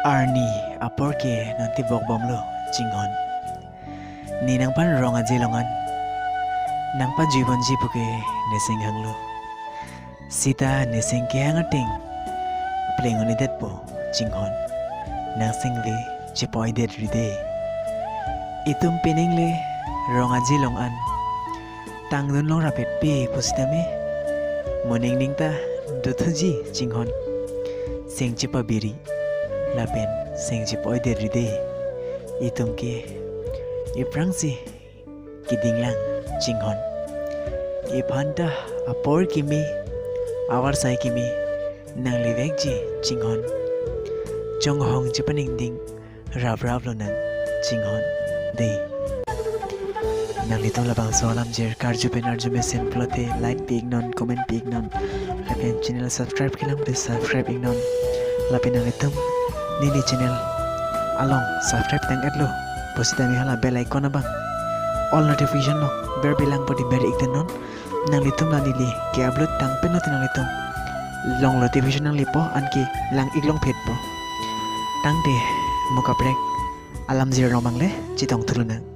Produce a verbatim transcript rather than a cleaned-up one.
Arni apor ke nangtibok bomlo chinghon. Ne nangphan rong aje along an nangpajuibonji puke ne singhanglo. Sita ne sing kehang ateng pleng un-edetpo chinghon. Nang sing le chepa-oidet ride. Itum piningle rong aje along an tangdun longrapetpe pusitame mo ningning ta dothuji chinghon. Sing chepabiri lapen sing chepa-oidet ride. Itum ke iphrangsi kedinglang chinghon. Iphan ta apor kimi, avarsai kimi nanglevekji chinghon. Chonghong chepaningding rapraplo nang chinghon dei. Nanglitum labangso alamjir karju pen arju mesen pulote like pi-iknon, comment pi-iknon. Lapen channel subscribe kelang please subscribe iknon. Lapen nanglitum neli channel along subscribe tang-etlo pusitame hala bell icon abang all notification along ber bilang pudi ber-ikdunnon. Nanglitum la neli ke-upload tang pen lote nanglitum longlo notification nanglepo anke lang-ik longphetpo. Tangte mo kaprek alamjir along abang le chetong thulonang.